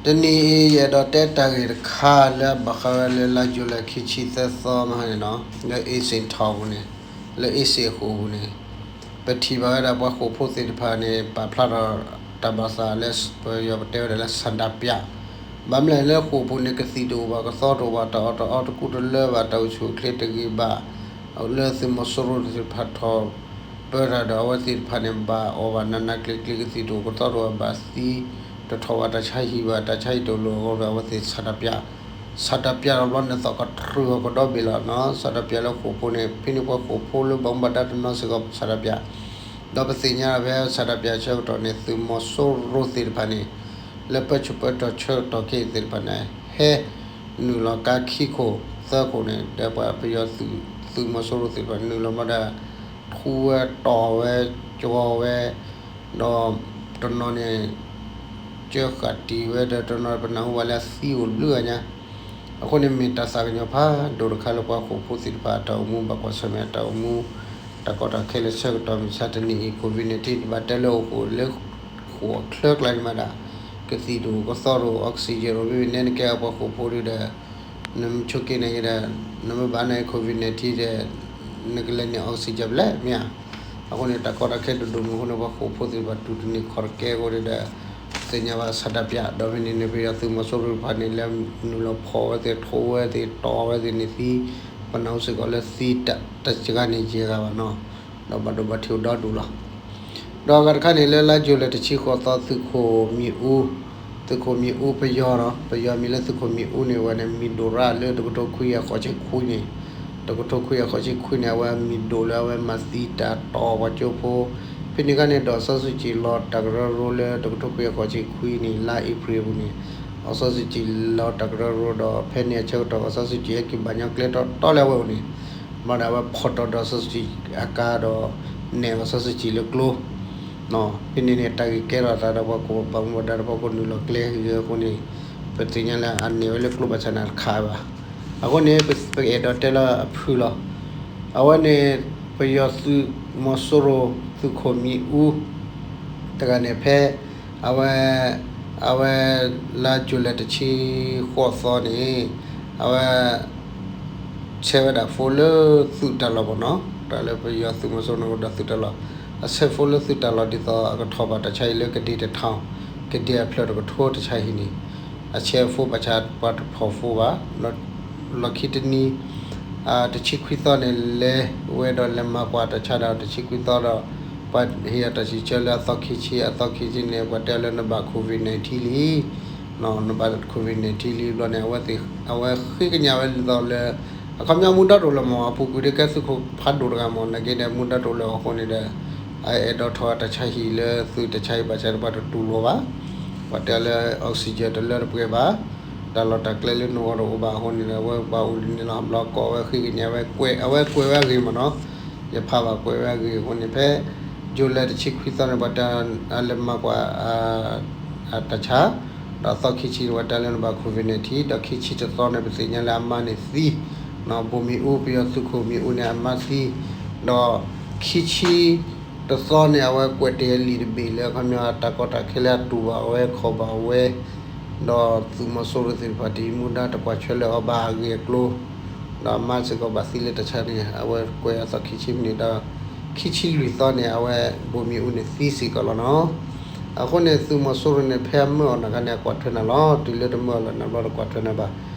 တနံၤအံၤ ယအဲၣ်ဒိးတဲတၢ်ဂ့ၢ်တခါလၢအဘၣ်ဃးဝဲလၢလါယူၤလံ ခံဆံသၢသီမဟါန့ၣ်နီၤ, လၢအ့စ့ၣ်ထီၣ်အပူၤန့ၣ်, လၢအ့စ့ၣ်အဃိာ်အပူၤန့ၣ်, ပထံၣ်ဘၣ်ဝဲဒၣ်ပှၤဃိာ်ဖိသ့ၣ်တဖၣ်န့ၣ် ပာ်ဖျါထီၣ်တၢ်ဘၣ်သးလၢ ပယီၤပတဲဝဲဒၣ်လၢ ဆန္ဒပြ, ဘၣ်မနုၤလဲၣ်လၢဃိာ်ပူၤန့ၣ် ကသံၣ်တအိၣ်ဘၣ် ကသီတအိၣ်ဘၣ် တၢ်အီၣ်တၢ်အီတကူတလၢဘၣ် တၢ်အိၣ်ဆူၣ်အိၣ်ချ့တဂ့ၤဘၣ် လၢသုးမီၤစိရိၤသ့ၣ်တဖၣ်ထီၣ်ပၢတၢ်ဒီး အဝဲသ့ၣ်တဖၣ်န့ၣ် ဘၣ်အီၣ်ဘၣ်နးနးကျံၤကျံၤ ကသံၣ်တအိၣ်ကသီတအိၣ်ဘၣ် ဘၣ်သံ, တထီၣ်ဘၣ်တၢ်ဆါဟံၣ်ဘၣ် တၢ်ဆါဟံၣ်တအိၣ်လၢၤအဃိဒီး အဝဲသ့ၣ်ဆန္ဒပြ, ဆန္ဒပြတဘျီန့ၣ် သီၣ်ကတြူၢ်အီၤကဒီဘ့ၣ်လီၤနီၤ, ဆန္ဒပြလၢဃိာ်ဖိန့ၣ် ဖဲန့ၣ်ပှၤဃိာ်ဖိလၢဘၣ်မူဘၣ်ဒါတနီၤစ့ၢ်ကီး ဆန္ဒပြ ဒီးပသ့ၣ်ညါဖဲဆန္ဒပြဆၢကတီၢ်န့ၣ် သုးမီၤစိရိၤသ့ၣ်တဖၣ်န့ၣ် လၢပၢဆူၣ်ပၢတီၢ်ဆၢကတီၢ်ခဲအံၤသ့ၣ်တဖၣ်န့ၣ် ဟဲနုာ်လီၤကါခံခိၣ်သၢခိၣ်န့ၣ် ဒီးပှၤပယီၤသုးမီၤစိရိၤသ့ၣ်တဖၣ်နုာ်လီၤမးဒီး ထူဝဲတီၢ်ဝဲ ကၠီဝဲ ဒီးတနီၤန့ၣ် ကၢဃာ်တံၢ်ဝဲဒီး တနီၤပနၢ်ဟူဘၣ်လၢအသံအိၣ်တဘျုးဂၤညါ အဃိန့ၣ်မ့ၢ်တၢ်သးကညီၤဖးဒိၣ်တခါလၢပှၤဃိာ်ဖိသ့ၣ်တဖၣ်အတၢ်အိၣ်မူ ဘၣ်ကွၢ်ဆၢၣ်မဲာ်တၢ်အိၣ်မူ တၢ်ကီတၢ်ခဲလၢဆၢကတီၢ်မုၢ်ဆါတနံၤအံၤ COVID nineteen ဘၣ်တဲလၢအိၣ်ဃိာ်လၢ ဃိာ်ချၢကျါန့ၣ်မးဒၣ် ကသံၣ်တအိၣ်ကသီတအိၣ် oxygen တအိၣ် မ့မ့ၢ်နဲနကဲပှၤဃိာ်ဖိဒုဒီး နမ့ၢ်ဆိက့ၤန့ၣ်ဒီး နမ့ၢ်ဘၣ်န့ၢ် COVID nineteen ဒီး နကလဲၤန့ၢ် oxygen ဖဲလဲၣ် မ့ၢ်ဧါ. အဃိန့ၣ် တၢ်ကီတၢ်ခဲဒိၣ်ဒိၣ်မုၢ်အဃိန့ၣ် ပှၤဃိာ်ဖိသ့ၣ်တဖၣ်တူၢ်တန့ၢ်ခီၣ်တကဲအဃိန့ၣ်ဒီး သ့ၣ်ညါဘၣ်ဆန္ဒပြ ဒီးဖဲန့ၣ်န့ၣ် ပယီၤသုးမီၤစိရိၤတဖၣ်န့ၣ် လဲၤနုာ်လီၤဖီၣ်ဝဲသ့ၣ် ထိဝဲသ့ၣ် တီၢ်ဝဲသ့ၣ်န့ၣ်သံ ပနၢ်ဟူစ့ၢ်ကီးလၢသံတစှၤန့ၣ်ယဲၢ်ဂၤဘၣ်နီၤ ဒီးဘၣ်ဒိဘၣ်ထံးအိၣ်ဒီဒူၣ်လီၤ. ဒီးအဂၤတခါန့ၣ် လၢလါယူၤလံတဆံဃိးသီ သုးခိၣ်မံၤအူ, သုးခိၣ်မံၤအူပယီၤဒီး ပယီၤမံၤလၢသုးခိၣ်မံၤအူန့ၣ် အဝဲန့ၣ်မံၤဒိၣ်ရၣ်လၢတကထိခွံကယၤဃိးဆံခွံန့ၣ်, တကထိခွံကယၤဃိးဆံခွံန့ၣ် အဝဲမံၤဒိၣ်လၢအဝဲမၤသံတၢ်တီၢ်ပှၤကၠိဖိ, ဖဲန့ၣ်အခါန့ၣ် ဒီးစီၤစုကၠံၣ်လီၤတၢ်ကရၢကရိလၢတကထိခွံကယၤဃိးဆံခွံန့ၣ် လါအ့ဖြ့ၣ်အပူၤန့ၣ် အစီၤစုကၠံၣ်လီၤတၢ်ကရၢကရိဒီး ဖဲန့ၣ်အဆၢကတီၢ် အစီၤစုကၠံၣ်ဟဲက့ၤဘၣ်ညီကျဲတီတီလၢအဝဲအိၣ်န့ၣ် မၤဒၣ်အဝဲဖီၣ်တီၢ်ဒီးစီၤစုကၠံၣ်အကါဒီး နဲၣ်အစီၤစုကၠံၣ်လၢကျိ ဖဲန့ၣ်န့ၣ် တၢ်ဂ့ၢ်ကဲထီၣ်အသးဒီး ပှၤကိးဘၣ်မူဘၣ်ဒါဒီး ပှၤကိးနုာ်လီၤကျဲဂ့ၤအဃိန့ၣ် ပသ့ၣ်ညါလၢအနဲၣ်ဝဲလၢကျိဘၣ်ဆၣ်န့ၣ်တခါဘၣ်. အဃိန့ၣ် ပအဲၣ်ဒိးတဲလၢအဖုၣ်လီၤ. အဝဲန့ၣ် ပယီၤသုးမီၤစိရိၤ သုးခိၣ်မံၤအူ တဂၤန့ၣ်ဖဲ အဝဲ အဝဲ လါယူၤလံတဆံဃိးသီန့ၣ် အဝဲ ဆဲးဝဲဒၣ်ဖိလၢသုးတၢ်လီၢ်ဘၣ်နီၤ, တၢ်လၢပယီၤသုးမီၤစိရိၤန့ၣ်အိၣ်ဒီးသုးတၢ်လီၢ်, အဆဲးဖိလၢသုးတၢ်လီၢ်ဒ်သိးအကထီၣ်ဘၣ်တၢ်ဆါဟံၣ်လၢကဒ့တထီၣ်, ကဒ့အဖျၢၣ်တကထိတၢ်ဆါဟံၣ်န့ၣ်, အဆဲးဖိဘၣ်ဆၣ်ပှၤတဖီၣ်ဖိဘၣ်, လီၢ်ခံတနံၤ တဆံခွံသီန့ၣ် လဲၤဝဲဒီးလဲၤမၤကွၢ်တၢ်ဆါဒီး တဆံခွံသီဒီး ပှၤဟ့ၣ်အီၤတၢ်စံးဆၢလၢအသီခံဆံ, အသီခံဆံန့ၣ် ပှၤတဲအီၤလၢနဘၣ် COVID nineteen လံ နဘၣ် COVID nineteen လံဘျီန့ၣ် အဝဲဃ့ကညးဝဲဒ်သိးလၢ အခီပညီမူဒါတအိၣ်လၢၤမး အပူၤကွံာ်ဒ်ကဲသုးခိၣ်ဖးဒိၣ်တဂၤမး နာ်က့ဒီး မူဒါတအိၣ်လၢၤအဃိန့ၣ်ဒီး အအဲၣ်ဒိးထီၣ်တၢ်ဆါဟံၣ်လၢသုးတၢ်ဆါဟံၣ်ဘၣ်ဆၣ်ဒီး ပှၤတတူၢ်လိာ်ဘၣ်, ပှၤတဲအီၤလၢ oxygen တလၢတပှဲၤဘၣ်, တၢ်လီၢ်တၢ်ကျဲလၢနဂီၢ်တအိၣ်ဘၣ်အဃိန့ၣ်ဒီး အဝဲဘၣ်အိၣ်လံန့ၣ်လီၤ. ဘျီကိးဝဲဃ့ကညးဝဲ ကွဲး အဝဲကွဲးဝဲအဂ့ၢ်မးနီၤ, ယဖးဘၣ်ကွဲးဝဲအဂ့ၢ်အဃိန့ၣ် ဖဲ ယူၤလံတဆံခွံသီန့ၣ် ပှၤတဲအီၤလၢမၤကွၢ် တၢ်ဆါ, ဒီးအသီခံဆံန့ၣ် ပှၤတဲလၢနဘၣ် COVID nineteen ဒီးခံဆံတသီန့ၣ် ပသ့ၣ်ညါလၢအမါန့ၣ်သံ, ဘိၣ်မံၤအူ ပယီၤသုးခိၣ်မံၤအူန့ၣ် အမါသံ, ဒီးခံဆံတသီန့ၣ် အဝဲကွဲးတ့ၢ်လံာ်တဘ့ၣ်လၢအခီပညီ တၢ်ကီတၢ်ခဲလၢအတူၢ်ဘၣ်ဝဲခီၣ်ဘၣ်ဝဲ, ဒီးသုးမီၤစိရိၤသ့ၣ်တဖၣ်တဟံးမူဒါတကွၢ်ဆၢလၢၤအီၤဘၣ်အဂ့ၢ်အကျိၤ, ဒီးအမါစ့ၢ်ကီးဘၣ်သံလၢတၢ်ဆါန့ၣ် အဝဲကွဲးအသီခံဆံမံးနံးဒီး ခံဆံလွံၢ်သီန့ၣ် အဝဲဘိၣ်မံၤအူန့ၣ်သံစ့ၢ်ကီးလီၤနီၤ. အဃိန့ၣ် သုးမီၤစိရိၤန့ၣ် ဖဲအမၢအီၤနာ်ကါန့ၣ် အကွၢ်ထွဲနၤလီၤ. တုၤလၢတမၢအီၤလၢၤန့ၣ်ဘျီတကွၢ်ထွဲနၤဘၣ်.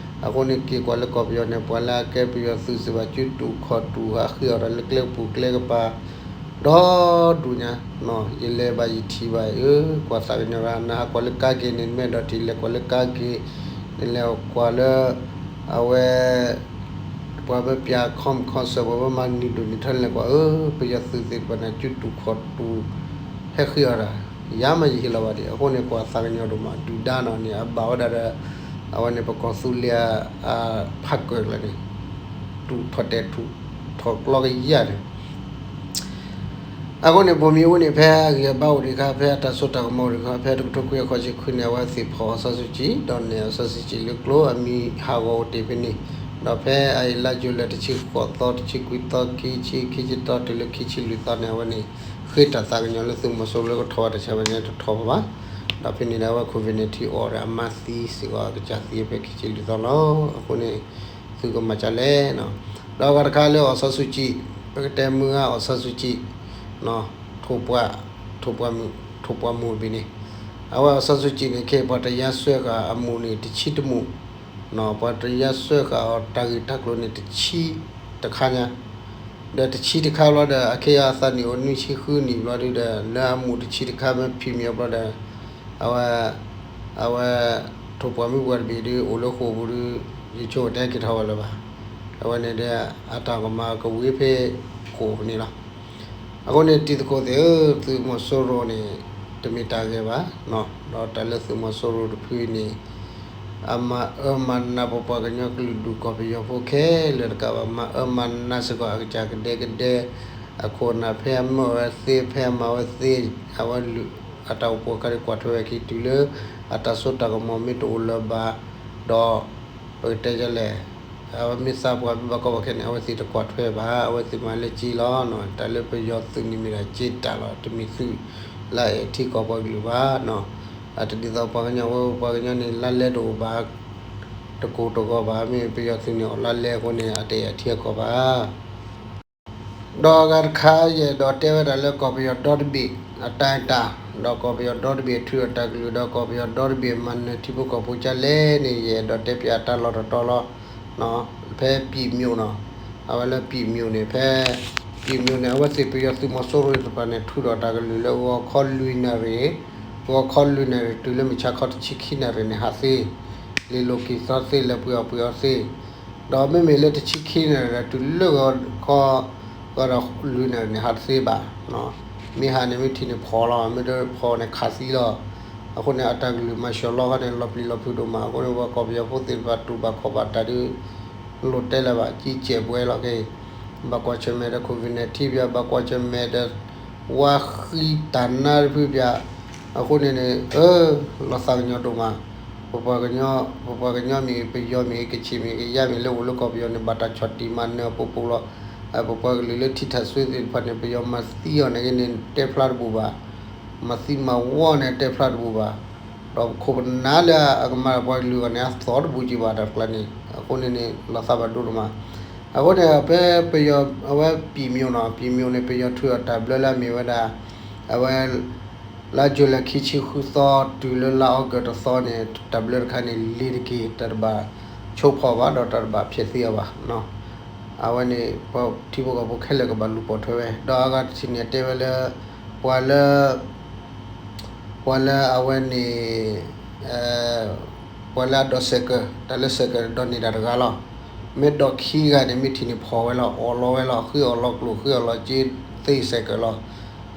အဃိန့ၣ် က့ၤကွၢ်လၢကီၢ်ပယီၤန့ၣ် ပှၤလၢအကဲပယီၤသုးစ့ၢ်ကီး စုတူာ်ခီၣ်တူာ် ဟးဃ့အီၣ်တၢ်လၢကျဲကပူၤကျဲကပၤ ဒီဒူၣ်ညါ, ယလဲၤဘၣ်ယထံၣ်ဘၣ်အၢ ကွၢ်သးကညီၤရၣ် နဟးကွၢ်လၢကါက့ၤန့ၣ် နမ့ၢ်အဲၣ်ဒိးထံၣ်လဲၤကွၢ်လၢကါက့ၤ, နလဲၤကွၢ်လၢ အဝဲ ပှၤမ့ၢ်ပျၢ် concert ပှၤမ့ၢ်မၤနံၤဒိၣ်နံၤထီန့ၣ် လဲၤကွၢ်အၢ ပယီၤသုးသ့ၣ်တဖၣ်န့ၣ် စုတူာ်ခီၣ်တူာ် ဟဲဃ့အီၣ်တၢ်, ယၤမးယဟ့ၣ်လီၤဘၣ်ဒံး. အဃိန့ၣ် ကွၢ်သးကညီၤဒိၣ်မး ဒုၣ်ဒါနီၤန့ၣ် အဘၣ်ဝဲဒၣ်ဒီး အဝဲန့ၣ် ပကီၢ်သူလ့ၤ ဖးကၢၢ်ကျါန့ၣ် တူာ်ထီၣ်တဲာ်ထူၣ်ထီၣ်ကျီကယၢ်န့ၣ် အဃိန့ၣ် ဘိၣ်မံၤအူန့ၣ် ဖဲအဂံၢ်အဘါအိၣ်ဒံးခါ ဖဲအတၢ်စိတၢ်ကမီၤအိၣ်ဒံးခါ ဖဲတကထိခွံကယၤဃိးဆံခွံန့ၣ် အဝဲသ့ၣ်ဖီၣ်အီၤစီၤစုကၠံၣ် ဒီးနဲၣ်အီၤစီၤစုကၠံၣ်လၢကျိ အမံၤဟးဂီၤအိၣ်တ့ၢ်ဖဲန့ၣ်, ဒီးဖဲအအံၤလါယူၤလံတဆံဃိးသီ တဆံခွံသီ ခံဆံ ခံဆံတသီ တုၤလၢခံဆံလွံၢ်သီန့ၣ် အဝဲန့ၣ် ဃ့တၢ်သးကညီၤလၢသုးမီၤစိရိၤလၢကထီၣ်ဘၣ်တၢ်ဆါဘၣ်န့ၣ် တထီၣ်ဘၣ်ဘၣ်. ဒီးဖဲန့ၣ်ဒီးအဝဲ COVID nineteen အီၣ်ဒီးအမါသံစ့ၢ်ကီး အကစၢ်သံဖဲခံဆံလွံၢ်သီလီၤ. အဃိန့ၣ် သုကမၤဒ်လဲၣ်နီၤ. ဒီးအဂၤတခါလၢ အောင်ဆန်းစုကြည်, ပကတဲမုၢ်ဂၤ အောင်ဆန်းစုကြည် ထိၣ်ပှၢ်, ထိၣ်ပှၢ်မုၣ်, ထိၣ်ပှၢ်မုၣ်ဘ့ၣ်န့ၣ်, အဝဲ အောင်ဆန်းစုကြည် န့ၣ် ခဲအံၤပှၤတရားစွဲဃာ်အမှုန့ၣ် တဆံတမှု, ပှၤတရားစွဲဃာ်အီၤတၢ်ဂ့ၢ်တၢ်ကျိၤန့ၣ် တဆံတခါညါ, ဒီးတဆံတခါဘျီဒီး အခဲအံၤအသးနံၣ်အိၣ်နွံဆံဃုနံၣ်ဘျီဒုဒီး လၢအမှုတဆံတခါမ့ၢ်ဖံးမံၤအဘျီဒီး အဝဲ, အဝဲ ထိၣ်ပှၢ်မုၣ်ပှၢ်တဘ့ၣ်ဒု အိၣ်လၢဃိာ်ပူၤဒု ယဆိကမိၣ်တဲက့ၤထီၣ်ဝဲလၢၤဘၣ်. အဝဲန့ၣ်ဒီး အတၢ်ကမၤကဝံၤဖဲဃိာ်န့ၣ်လီၤ. အဃိန့ၣ် တံၤသကိးသ့ၣ်ဧၢ, သုးမီၤစိရိၤန့ၣ် တမ့ၢ်တၢ်ဂ့ၢ်ဘၣ်, ဒီးတၢ်လၢသုးမီၤစိရိၤတဖုန့ၣ် အမၤအၢမၤနးပပှၤကညီကလုာ်ဒူၣ်ကီၢ်ပယီၤဖိခဲလၢာ်တကးဘၣ်, မၤအၢမၤနးစ့ၢ်ကီးအကစၢ်ကဒဲကဒဲ, အခိၣ်အနၢ်ဖဲအမၢဝဲသ့ ဖဲအမၤဝဲသ့, အဝဲလုၢ်အတၢ်အိၣ်ဖှိၣ်အခါန့ၣ် ကွၢ်ထွဲဝဲအခံတုၤလၢ အတၢ်စိတၢ်ကမီၤမ့ၢ်တအိၣ်လၢၤဘၣ်, ဒီး ပကတဲဒ်လဲၣ်, အဝဲမ့ၢ်သးပှၢ်မ့ၢ်ဘၣ်ကီဘၣ်ခဲန့ၣ် အဝဲသ့ၣ်တကွၢ်ထွဲဘၣ်, အဝဲသ့ၣ်မၤလၢက့လီၤ. တၢ်လၢပယီၤသုးန့ၣ်မ့ၢ်ဒၣ်က့တၢ်လီၤ, တမ့ၢ်သုးလၢအအဲၣ်ထံကီၢ်ပှၤကလုာ်ဘၣ်. အတဒ်သိးပှၤကညီဝဲ ပှၤကညီန့ၣ် လါလဲတအိၣ်ဘၣ်, တကိၢ်တဂီၤဘၣ်, မ့ၢ်ပယီၤသုးန့ၣ်အီၣ်လါလဲအဃိန့ၣ် အတအဲၣ်ထံအကီၢ်ဘၣ်. ဒီးအဂၤတခါ ယအဲၣ်ဒိးတဲဝဲဒၣ်လၢကီၢ်ပယီၤဒီတဘ့ၣ်အတၢ်အဲၣ်တၢ်, ဒီးကီၢ်ပယီၤဒီတဘ့ၣ်အထုးဒီးတၢ်ကလုၢ်, ဒီးကီၢ်ပယီၤဒီတဘ့ၣ်မၤနၢၤထံဖိကီၢ်ဖိဒ်လဲၣ်န့ၣ် ယအဲၣ်ဒိးတဲပၠးတၢ်လီၢ်တတီၤလီၤ. ဖဲပံၣ်မျိာ်နီၤ, အဝဲလၢပံၣ်မျိာ်န့ၣ် ဖဲ ပံၣ်မျိာ်န့ၣ် အဝဲသ့ၣ်ပယီၤသုးမီၤစိရိၤသ့ၣ်တဖၣ်န့ၣ် ထုးဒီးတၢ်ကလုၢ်လၢဂီၤခီလွံၢ်နၣ်ရံၣ်, ဂီၤခီလွံၢ်နၣ်ရံၣ် တုၤလၢမုၢ်ဆါခီတဆံခံနၣ်ရံၣ်န့ၣ် ဟးသ့, လ့ၤလိာ်က့ၤသီသ့ လဲၤပှ့ၤအီၣ်ပှ့ၤအီသ့ ဒီးမ့မ့ၢ်လၢတဆံခံနၣ်ရံၣ်ဒီး တုၤလၢဂီၤခီ ဂီၤဒီးလွံၢ်နၣ်ရံၣ်န့ၣ် ဟးတသ့ဘၣ်. မ့ၢ်ဟးန့ၣ် မ့ၢ်ထံၣ်န့ၣ်ဖီၣ်လီၤ, မ့ၢ်တဖီၣ်န့ၣ်ခးသံလီၤ. အဃိန့ၣ် အတၢ်ကလုၢ်မၤစှၤလီၤခီန့ၣ် လီၤပျံၤလီၤဖုးဒိၣ်မး. အဃိန့ၣ် ပှၤကီၢ်ပယီၤဖိသ့ၣ်တဖၣ်တူၢ်ဘၣ်ခီၣ်ဘၣ်တၢ်ဒုး လိၣ်တဲလၢၤဘၣ် ကံကဲးပှဲၤလီၤက့ၤ, ဘၣ်ကွၢ်ဆၢၣ်မဲာ်ဒီး COVID nineteen ပၠး, ဘၣ်ကွၢ်ဆၢၣ်မဲာ်ဒီး ဝါဃံတၢ်နါတဖုပၠး, အဃိန့ၣ်န့ၣ် အၢ လီၤသးကညီၤဒိၣ်မး, ပပှၤကညီ, ပပှၤကညီမ့ၢ်ဂ့ၤ, ပယီၤမ့ၢ်ဂ့ၤ, ကချ့ၣ်မ့ၢ်ဂ့ၤ, ကယါမ့ၢ်ဂ့ၤ လၢအိၣ်လၢကီၢ်ပယီၤန့ၣ် ဘၣ်တၢ်ဆီၣ်တံၢ်မၤနၢၤအပူၤပူၤလီၤ. ပပှၤကလုာ်လၢထံထၣ်စွ့သ့ၣ်တဖၣ်န့ၣ် ပယီၤမၤသံအီၤန့ၣ်ဂ့ၤန့ၣ် တဲဖျါတဘူၣ်ဘၣ်, မၤသံမၤဝီန့ၣ် တဲဖျါတဘူၣ်ဘၣ်, ဒီးပခိၣ်ပနၢ်လၢအကမၤပှၤကလုာ်အဂီၢ်န့ၣ် အသီၣ်တဘူၣ်က့ၤဘၣ်တၢ်တကျါန့ၣ်, အဃိန့ၣ်န့ၣ် လီၤသးဘၣ်ဒိဒိၣ်မး. အဃိန့ၣ် ဖဲပယီၤ အဝဲပံၣ်မျိာ်နီၤ, ပံၣ်မျိာ်န့ၣ် ပယီၤထုးအီၤတၢ်ဘျၢလၢအမ့ၢ်ဝဲဒၣ် အဝဲ လါယူၤလံခံဆံဃုသီ တုၤလၢလါအီကူးတသီန့ၣ် တၢ်ဘျၢတခါန့ၣ် လ့ၤတက့ၤ တၢ်တဘၣ်ဆိဖီၣ်ဘၣ် ဒီးတၢ်တဘၣ်ဖျဲးသံအီၤဘၣ်. အဝဲန့ၣ် ပထံဖိကီၢ်ဖိခဲလၢာ်ကဘၣ်လူၤပိာ်ထွဲဝဲ, ဒီးအဂၤတထံၣ်န့ၣ် အတဲဝဲလၢ ပှၤလၢ ပှၤလၢအဝဲန့ၣ် ပှၤလၢအဒိးစဲးကၢး, တၢ်လၢစဲးကၢးဒိးန့ၢ်တၢ်တဂၤလီၤ. မ့ၢ်ဒိးခံဂၤန့ၣ် မ့ၢ်ထံၣ်န့ၣ်ဖီၣ်ဝဲလီၤ, အီၣ်လီၤဝဲလီၤ, ဃ့အီၣ်လီၤကျိၣ် ဃ့အီၣ်လီၤက့သ့စဲးကၢးလီၤ.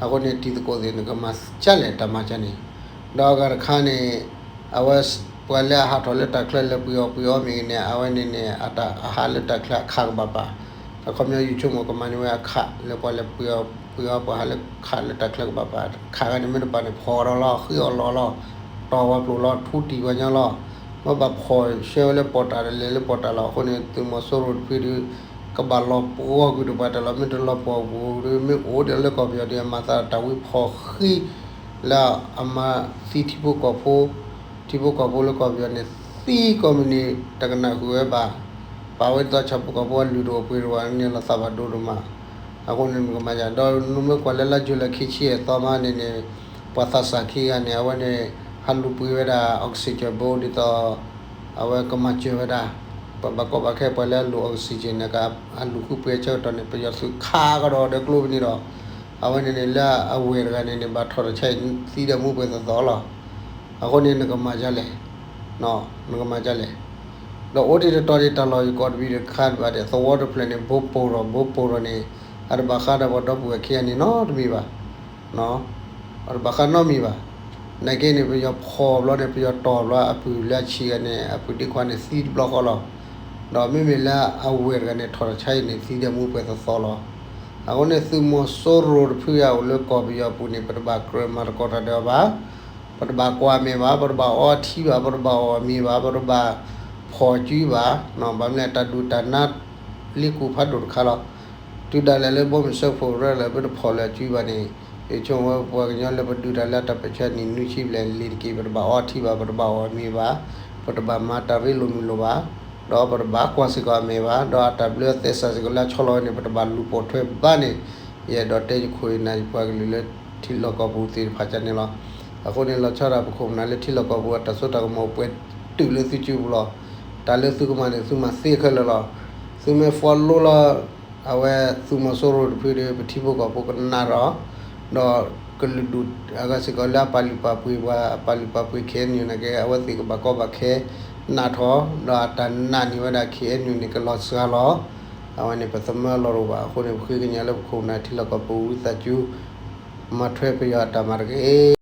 အဃိန့ၣ် တံၤသကိးသ့ၣ်န့ၣ် ကမၤဒ်လဲၣ်တၢ်မၤကန့ၣ်, ဒီးအဂၤတခါန့ၣ် အဝဲ ပှၤလၢအဟးထီၣ်လၢတၢ်ချၢလဲၤပှ့ၤအီၣ်ပှ့ၤအီမ့ၢ်ဂ့ၤန့ၣ် အဝဲန့ၣ်န့ၣ် အဟးလၢတၢ်ချၢအခးကဘၣ်ပာ်, အခီပညီယဆိကမိၣ်ကမၤန့ၢ်ဝဲအခး လၢပှၤလဲၤပှ့ၤအီၣ်ပှ့ၤအီ ပှၤဟးလၢခးလၢတၢ်ချၢကဘၣ်ပာ်, ခးဂၤန့ၣ်မ့ၢ်တပာ်န့ၣ် ဖီၣ်ဒီးလီၤ, ဃ့အီၣ်လီၤလီၤ, တီၢ်ပှၤပျိာ်လီၤ, ထူတံၢ်ပှၤညီလီၤ. မ့ၢ်ဘၣ်ဖီၣ်ဆှၢဝဲလၢပီၢ်တၢ်ဒီးလဲၤလၢပီၢ်တၢ်လီၤ. အဃိန့ၣ် သုးမီၤစိရိၤတဖုဒုး ကဘၣ်လီၤပှီၢ်ကွံာ်တပှၤတၢ်လီၤ, မ့ၢ်တလီၤပှီၢ်ကွံာ်ဒုး မ့ၢ်အိၣ်ဒီးလၢကီၢ်ပယီၤဒုး အမၤသးတၢ်ဝံဖီၣ်ဃံ လၢအမၤသံထံဖိကီၢ်ဖိ, ထံဖိကီၢ်ဖိလၢကီၢ်ပယီၤန့ၣ် သံကိးမုၢ်နံၤ တကနၣ်ဃုာ်ဝဲဘၣ်. ပာ်ဝဲဒ်သိးဆၣ်ဖိကီၢ်ဖိအလုၢ်တအိၣ်ပှ့ၤတအိၣ်န့ၣ် လီၤသးဘၣ်ဒိဒိၣ်မး. အဃိန့ၣ် နကမၤယၤ ဒီးနမ့ၢ်ကွၢ်လၢလါယူၤလံခံဆံယဲၢ်သီမးန့ၣ်န့ၣ် ပှၤသးစၢ်ခံဂၤန့ၣ် အဝဲန့ၣ် ဟးလူၤပှ့ၤဝဲဒၣ် oxygen ဘိဒ်သိး အဝဲကမၤစၢၤဝဲဒၣ် ပှၤဘၣ်ကီဘၣ်ခဲ ပှၤလၢအလိၣ် oxygen န့ၣ် ကဟးလူၤဃုပှ့ၤအဆၢကတီၢ်န့ၣ် ပယီၤသုးခးကဒီးဒီးကျိဖဲန့ၣ်ဒီး အဝဲန့ၣ်န့ၣ် လၢအဝဲၢ်တဂၤန့ၣ်န့ၣ် ဘၣ်ထီၣ်တၢ်ဆါအံၤ သံဒီးမူပှဲၤသီသီလီၤ. အဃိန့ၣ် နကမၤဒ်လဲၣ်, နကမၤဒ်လဲၣ်. ဒီးအိၣ်ဒံးတတီၤဒံးတၢ်လီၢ်ယကီၢ်တဘ့ၣ်တခါဘၣ်ဒီး သဝီတဖျၢၣ်န့ၣ် ဘိပိၢ်ထီၣ် ဘိပိၢ်ထီၣ်န့ၣ် အတဘၣ်ဃးဒီးပှၤဒီပုၢ်ဝဲၢ်ခံဂၤန့ၣ်နီတမံၤဘၣ် အတဘၣ်ဃးနီတမံၤဘၣ်. နာ်က့န့ၣ် ပယီၤဖီၣ်ဘျီန့ၣ် ပယီၤတီၢ်ဘျီ အပုၢ်လၢအဆံးဂၤန့ၣ် အပုၢ်ဒ့ခွါန့ၣ် သံတဘျီဃီလီၤ. ဒီးမ့မ့ၢ်လၢအဝဲၢ်တဂၤန့ၣ် ထီၣ်တၢ်ဆါအံၤန့ၣ် သံဒီးမူပှဲၤသီသီလီၤ. အဃိန့ၣ် သုးမီၤစိရိၤတဖုအံၤအိၣ်လၢကီၢ်ပယီၤအပူၤန့ၣ် ပတဘၣ်ကြၢးမၤသကိးတၢ်ဒီးအီၤဘၣ်. ပတဘၣ်ကွၢ်အမ့ၢ်ဘၣ်, ပတဘၣ်အီထံဘၣ်, ပတဘၣ်အီၣ်မ့ၤဘၣ်, ပတဘၣ်ဖီၣ်စုဘၣ်. ဘၣ်မနုၤလဲၣ် တၢ်ဒုၣ်တၢ်နါ လ့ကူဖးဒိၣ်တခါလီၤ. တုၤဒၣ်လဲာ်လၢဘီမုၢ်စၢဖှိၣ်ရဲၣ်လၢ ပတဖီၣ်လၢစုဘၣ်န့ၣ် ယဆိကမိၣ်ဝဲပှၤကညီလၢပဒုးတၢ်လၢအတၢ်ပၢဆှၢနံၣ်နွံဆံဘျဲၣ်လံၤတက့ၢ် ပတဘၣ်အီထံဘၣ်, ပတဘၣ်အီၣ်မ့ၤဘၣ်, ပတဘၣ်မၤတၢ်ရ့လိာ်မုာ်လိာ်ဘၣ်, ဒီးပတဘၣ်ကွၢ်စ့ၢ်ကီးအမဲာ်ဘၣ်, ဒီးအတၢ်ဘျၢသဲစးစ့ၢ်ကီးလၢအဆီလီၤဝဲန့ၣ် ပတဘၣ်လူၤပိာ်ထွဲဘၣ်န့ၣ်, ယအဲၣ်ဒိးတဲယခိၣ်ယနၢ်ယပှၤကလုာ်လၢထံလီၢ်ကီၢ်ပူၤသ့ၣ်တဖၣ်န့ၣ်လီၤ. အဃိန့ၣ် လီၤဆီဒၣ်ပခိၣ်ပနၢ်လၢထံလီၢ်ကီၢ်ပူၤအတၢ်စိတၢ်ကမီၤပှဲၤတုာ်လၢသုစုပူၤလီၤ. တၢ်လၢသုကမၤန့ၣ် သုမၤသ့ခဲလၢာ်လီၤ. သုမ့ၢ် follow လီၤ အဝဲသုးမီၤစိရိၤတဖုဒီး ပထံဖိကီၢ်ဖိကနၣ်ထီၣ်, ဒီးကလုာ်ဒူၣ်အဂၤစ့ၢ်ကီးလၢအပာ်လုၢ်ပာ်ပှ့ၤပှၤ အပာ်လုၢ်ပာ်ပှ့ၤ ခ့ၣ်အဲၣ်ယူၣ်န့ၣ်က့ အဝဲသ့ၣ်ကဘၣ်ကီဘၣ်ခဲနၣ်ထီၣ်, ဒီးအတၢ်နာ်န့ၢ်ဝဲဒၣ် ခ့ၣ်အဲၣ်ယူၣ်န့ၣ် ကလီၤစှၤလီၤ. အဝဲန့ၣ်ပသမၢလီၤတအိၣ်ဘၣ်. အဃိန့ၣ် ပဃ့ကညးလၢပခိၣ်ပနၢ်ထံလီၢ်ကီၢ်ပူၤဝံသးစူၤ မၤထွဲပယီၤအတၢ်မၤတက့ၢ်.